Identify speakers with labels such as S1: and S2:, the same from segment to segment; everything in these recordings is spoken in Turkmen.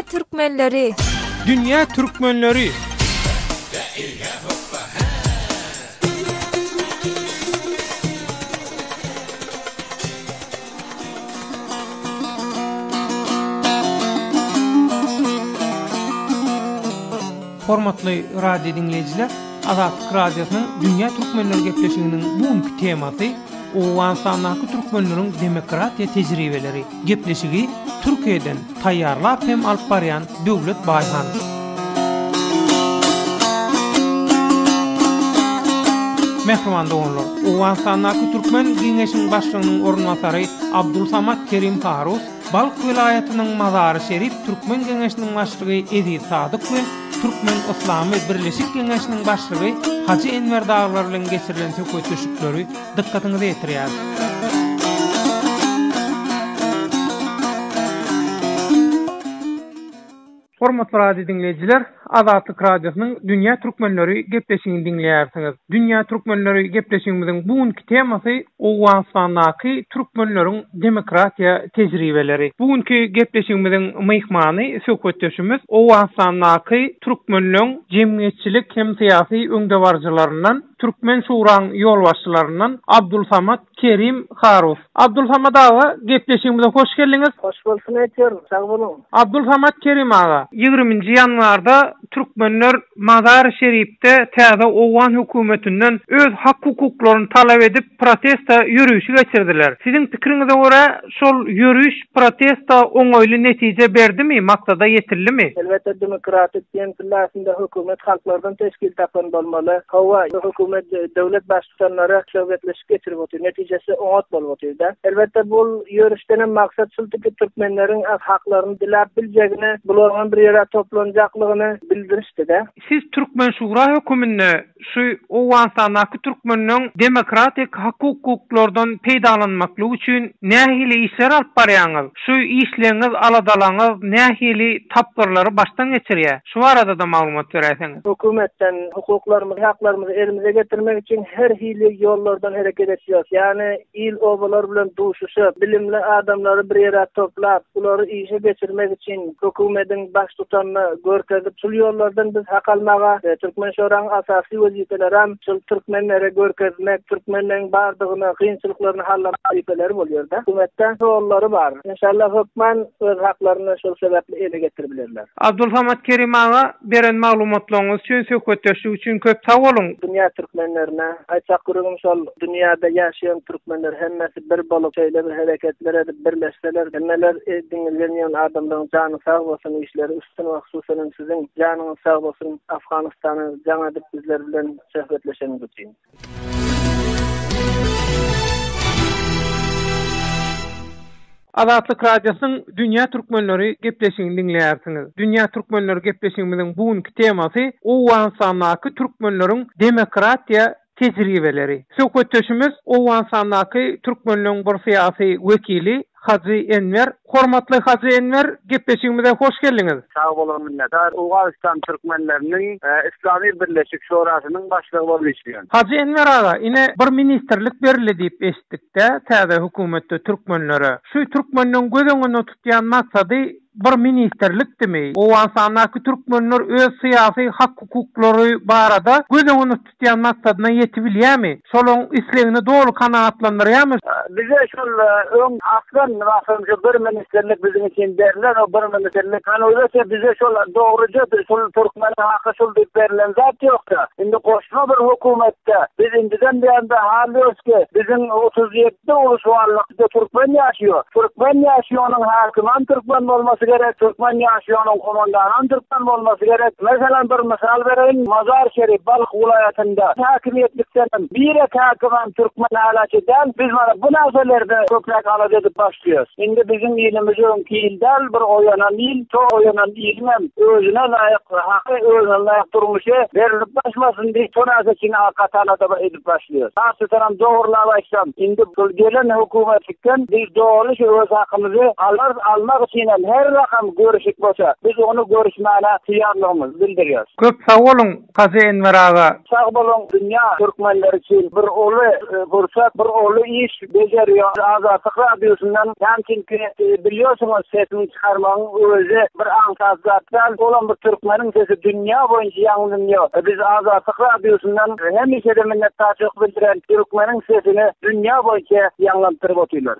S1: Dünýä türkmenleri!
S2: Dünýä türkmenleri! Hormatly radio diňleýjiler, Azatlyk Radiosynyň Dünýä türkmenleri gepleşiginiň bu günki temasy Owganystandaky türkmenleriň demokratiýa tejribeleri. Gepleşigi Türkiýeden taýýarlap hem alyp barýan Döwlet Baýhan. Mähriban doganlar, Owganystandaky Türkmen Geňeşiň başlygynyň orunbasary Abdulsamat Kerim Harus, Balh welaýatynyň Mazary-Şerif Türkmen Geňeşiniň başlygy Eziz Sadyk we Türkmen Yslamy Birleşik Geňeşiniň başlygy Hajy Enwer dagylar bilen geçirilen söhbetdeşlikleri dykgatyňyza ýetirýäris. Hormatly radio diňleýjiler, Azatlyk Radiosynyň Dünýä Türkmenleri gepleşigini diňleýärsiňiz. Dünýä Türkmenleri gepleşigimiziň bu günki temasy Owganystandaky türkmenleriň demokratiýa tejribeleri. Bu günki gepleşigimiziň myhmany, söhbetdeşimiz Owganystandaky türkmenleň jemgyýetçilik hem syýasy öňdebaryjylaryndan, Türkmen Şuraň ýolbaşçylaryndan Abdulsamat Kerim Haruf. Abdulsamat aga, gepleşigimize hoş geldiňiz.
S3: Hoş bolsun aýtýaryn, sag boluň.
S2: Abdulsamat Kerim aga, ýigriminji ýanwarda türkmenler Mazary-Şerifde täze owgan hökümetinden öz hak-hukuklaryny talap edip protesta ýörişi geçirdiler. Siziň pikiriňize görä, şol ýöriş protesta oňaýly netije berdimi, maksada ýetildimi?
S3: Elbetde demokratik diýen pillesinde hökümet halklardan teşkil tapan bolmaly. Hawa, hökümet döwlet baştutanlary söhbetleşik geçirip otyr. Netijesi oňat bolup otyr-da. Elbetde bul ýörişdenem maksat şuldy ki, türkmenleriň haklaryny diläp biljegini, bularyňam bir ýere toplanjaklygyny bildirişdi-de.
S2: Siz Türkmen şura höküminde şu Owganystandaky türkmenleň demokratik hak-hukuklardan peýdalanmaklygy üçin nähili işler alyp barýaňyz? Şu işleňiz, aladalaňyz nähili tapgyrlary başdan geçirýär? Şu barada-da maglumat beräýseňiz.
S3: Hökümetden hukuklarymyzy, haklarymyzy elimize getirmek üçin her hili ýollardan hereket etýäris. Ýagny il obalar bilen duşuşyp, bilimli adamlary bir ýere toplap, bulary işe geçirmek üçin hökümediň baştutanyna görkezip, şul ýollardan biz hak almaga, Türkmen şoraň asasy wezipelerem şul türkmenlere görkezmek, türkmenleň bardygyny, kynçylyklaryny hallamak wezipeleri bolýar-da. Hökümetde rollary bar. Enşallah hökman öz haklaryny şol sebäpli ele getiribilerler.
S2: Abdulsamat Kerim aga beren maglumatlaryňyz üçin söhbetdeşlik üçin köp sag boluň.
S3: Dünýä türkmenlerine aýtjak gürrüňim şol dünýäde ýaşaýan türkmenler hemmesi bir bolup şeýle bir hereketler edip birleşseler hemmeler diňlenýän adamlaryň jany sag bolsun işleri üstün we hususanam siziň janyňyz sag bolsun Afganystana jaň edip bizler bilen söhbetleşeniňiz üçin.
S2: Azatlyk Radiosynyň Dünýä Türkmenleri gepleşigini diňleýärsiňiz. Dünýä Türkmenleri gepleşigimiziň bu günki temasy Owganystandaky türkmenleriň demokratiýa tejribeleri. Söhbetdeşimiz Owganystandaky türkmenleň bir syýasy wekili Hajy Enwer. Hormatly Hajy Enwer, gepleşigimize hoş geldiňiz.
S4: Sag boluň minnetdar. Owganystan türkmenleriniň Yslamy Birleşik Şurasynyň başlygy bolup işleýän.
S2: Hajy Enwer aga, ine bir ministrlik berildi diýip eşitdikdä täze hökümetde türkmenlere. Şu türkmenleň göz öňünde tutýan maksady bir ministrlikdimi? Owganystandaky türkmenler öz syýasy hak-hukuklary barada göz öňünde tutýan maksadyna ýetibilýärmi? Şolaň islegini doly kanagatlandyrýarmy?
S4: Bize şol öň aslan basym şu bir ministrlik biziň üçin berlen o bir ministrlik hany bize şol dogruja şul türkmeniň haky şul diýip berlen zat ýokda. Indi goşma bir hökümetde biz indiden buýanda hal ýoski biziň 37 Dogry şu wallakda türkmen ýaşýo. Türkmen ýaşýonyň häkimem türkmen bolmasy gerek, türkmen ýaşýonyň komandanam türkmen bolmasy gerek. Meselem bir mysal bereýin, Mazar Şerif Balh welaýatynda häkimiýetlikdenem birek häkimem türkmen häläçe däl. Biz mana bu närselerde köpräk alada edip başlaýas. Indi biziň ilimiz öňki il däl, bir oýanan il, şo oýanan iliňem özüne laýyk haky, özüne laýyk durmuşy berilip başlasyn diýip şo närse üçin gaty alada edip başlaýas. isleýäris. Has-da dogrulap aýtsam, indi şol gelen hökümetlikden biz doly şu öz hakymyzy alarys, almak üçinem her rakam görüşik bolsa, biz ony görüşmäne taýýarlygymyzy bildirýäris.
S2: Köp sag boluň, Hajy Enwer aga.
S4: Sag boluň, dünýä türkmenleri üçin bir uly pursat, bir uly iş bejerýär Azatlyk Radiosyndan. Näme üçinki bilýärsiňiz, sesiňi çykarmagyň özi bir aňsat zat däl. Olam bir türkmeniň sesi dünýä boýunça ýaňlanýar. Biz Azatlyk Radiosyndan hemişe-de minnetdarçylyk bildirýän türkmeniň sesini dünýä boýunça ýaňlandyryp otyrlar.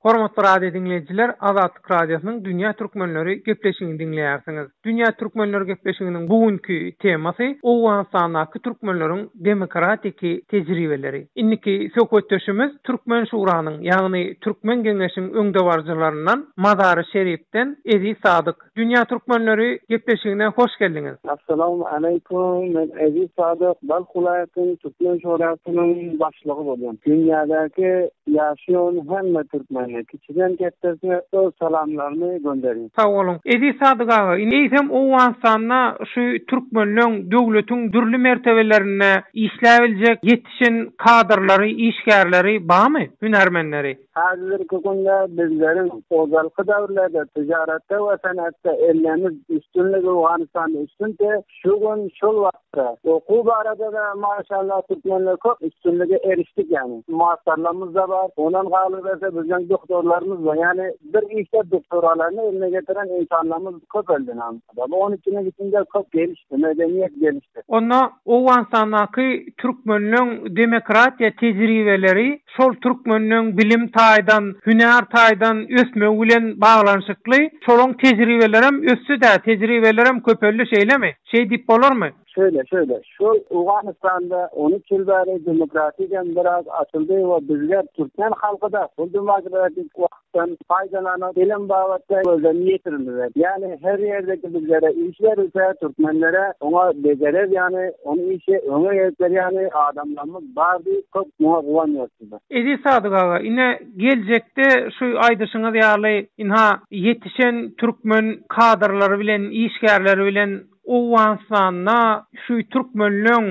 S2: Hormatly radio diňleýjiler, Azatlyk Radiosynyň Dünýä Türkmenleri gepleşigini diňleýärsiňiz. Dünýä Türkmenleri gepleşiginiň bu günki temasy Owganystandaky türkmenleriň demokratiki tejribeleri. Indiki söhbetdeşimiz Türkmen Şuranyň, ýagny Türkmen Geňeşiň öňdebaryjylaryndan Mazary Şeripden Eziz Sadyk. Dünýä Türkmenleri gepleşigine hoş geldiňiz.
S1: Assalamu aleýkum, men Eziz Sadyk, Balh welaýatynyň Türkmen Şurasynyň başlygy bolýan. Dünýädäki ýaşaýan hemme türkmene, kiçiden ketdesine öz salamlarymy gönderýän.
S2: Sag boluň. Eziz Sadyk aga, indi eýsem Owganystanda şu türkmenleň döwletiň dürli mertebelerinde işläbiljek ýetişen kadrlary, işgärleri barmy, hünärmenleri?
S1: Häzirki günde bizleriň ozalky döwürlerde tijaretde we senetde ellerimiz üstünligi Owganystanda üstünse, şu gün şol wagtda okuw barada-da maşallah türkmenler köp üstünlige erişdik ýagny masterlarymyz-da bar, ondan galyberse bizleň doktorlarymyz bar ýagny bir işde doktoralaryny eline getiren insanlarymyz köpeldi. Bu on iki ýylyň içinde köp gelişdi, medeniýet gelişdi.
S2: Onda Owganystandaky türkmenleň demokratiýa tejribeleri şol türkmenleň bilim taýdan, hünär taýdan ösmegi bilen baglanyşykly, şolaň tejribelerem ösdi-dä, tejribelerem köpeldi şeýlemi? Şeý diýip bolarmy?
S1: Şeýle, şeýle. Şol Owganystanda on üç ýyl bäri demokratik hem biraz açyldy we bizler türkmen halky-da bu demokratik wagtdan paýdalanyp, bilim babatda gözlerini ýetirildiler. Ýagny her ýerdeki bizlere iş berilse, türkmenlere oňa bejerer ýaly, ony işe öňe geçer ýaly adamlarymyz bar diýip köp muňa guwanýarys bizler.
S2: Eziz Sadyk aga, ine geljekde şu aýdyşyňyz ýaly ynha ýetişen türkmen kadrlary bilen, işgärleri bilen Owganystanda şu türkmenleň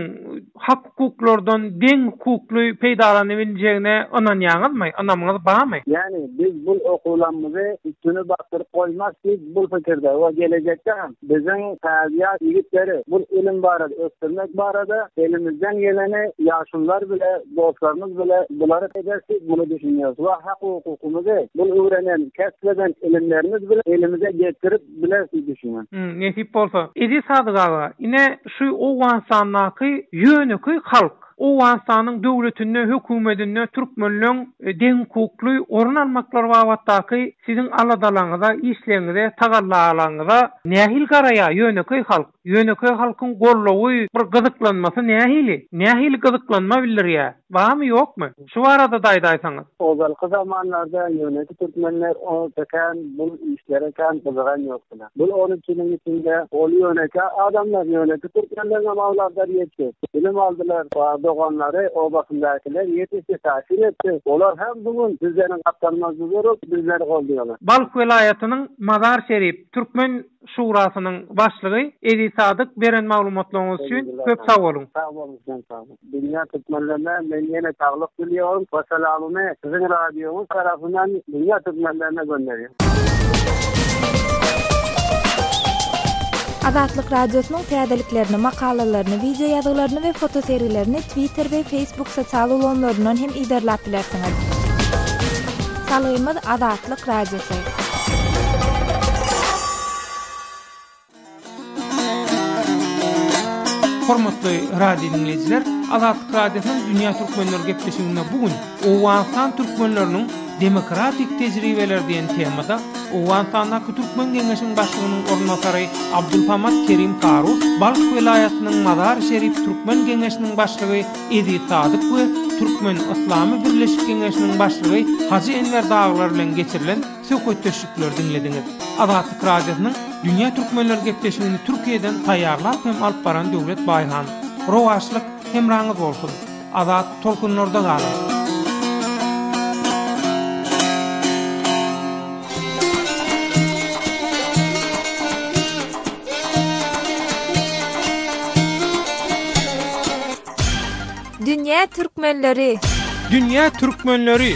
S2: hak-hukuklardan deň hukukly peýdalanybiljegine ynanýaňyzmy? Ynamyňyz barmy?
S1: Ýagny biz bul okuwlarymyzy üstüni basdyryp goýmas diýip bul pikirde we gelejekde hem biziň täze ýaş ýigitleri bul ilim barada ösdürmek barada elimizden geleni ýaşulular bile dostlarymyz bile bulary ederis diýip muny düşünýäris we hak-hukukymyzy bul öwrenen kesp eden ilimlerimiz bile elimize getirip bileris diýip düşünýän.
S2: Nesip bolsa. Eziz Sadyk aga, ine şu Owganystandaky ýönekeý halk, Owganystanyň döwletinde, höküwmedinde türkmenleň deňhukukly orun almaklary babatdaky siziň aladalaňyza, işleňize, tagallalaňyza nähili garaýar ýönekeý halk? Ýönekeý halkyň goldawy, bir gyzyklanmasy nähili? Nähili gyzyklanma bildirýär? Barmy ýokmy? Şu barada-da aýdaýsaňyz.
S1: Ozalky zamanlarda ýönekeý türkmenler onça kän bul işlere kän gyzygan ýokdular. Bul on üç ýylyň içinde ol ýönekeý adamlar, ýönekeý türkmenleriňem awlatlary ýetdi. Bilim aldylar, doganlary, obasyndakylar ýetişdi, täsir etdi. Olar hem bu gün bizleriň gapdalymyzda durup, bizleri goldaýarlar.
S2: Balh welaýatynyň Mazar-Şerip türkmen Şurasynyň başlygy Eziz Sadyk beren maglumatlaryňyz üçin köp sag boluň.
S1: Sag boluň sizem sag boluň. Dünýä türkmenlerine men ýene saglyk dilýoryn we salamymy siziň radioňyz tarapyndan dünýä türkmenlerine gönderýän.
S5: Azatlyk Radiosynyň täzeliklerini, makalalaryny, wideo ýazgylaryny we fotosergilerini Twitter we Facebook sosial ulgamlaryndan hem yzarlap bilersiňiz. Salgymyz Azatlyk Radiosy.
S2: Hormatly radio diňleýjiler, Azatlyk Radiosynyň Dünýä Türkmenleri gepleşiginde bu gün Owganystan türkmenleriniň demokratik tejribeleri diýen temada Owganystandaky Türkmen Geňeşiň başlygynyň orunbasary Abdulsamad Kerim Harus, Balh welaýatynyň Mazar-i-Şerif Türkmen Geňeşiniň başlygy Eziz Sadyk we Türkmen Yslamy Birleşik Geňeşiniň başlygy Hajy Enwer dagylar bilen geçirilen söhbetdeşlikleri diňlediňiz. Azatlyk Radiosynyň Dünýä Türkmenleri gepleşigini Türkiýeden taýýarlap hem alyp baran Döwlet Baýhan. Rowaçlyk hemraňyz bolsun! Azat tolkunlarda galyň!
S5: Dünýä türkmenleri!
S2: Dünýä türkmenleri!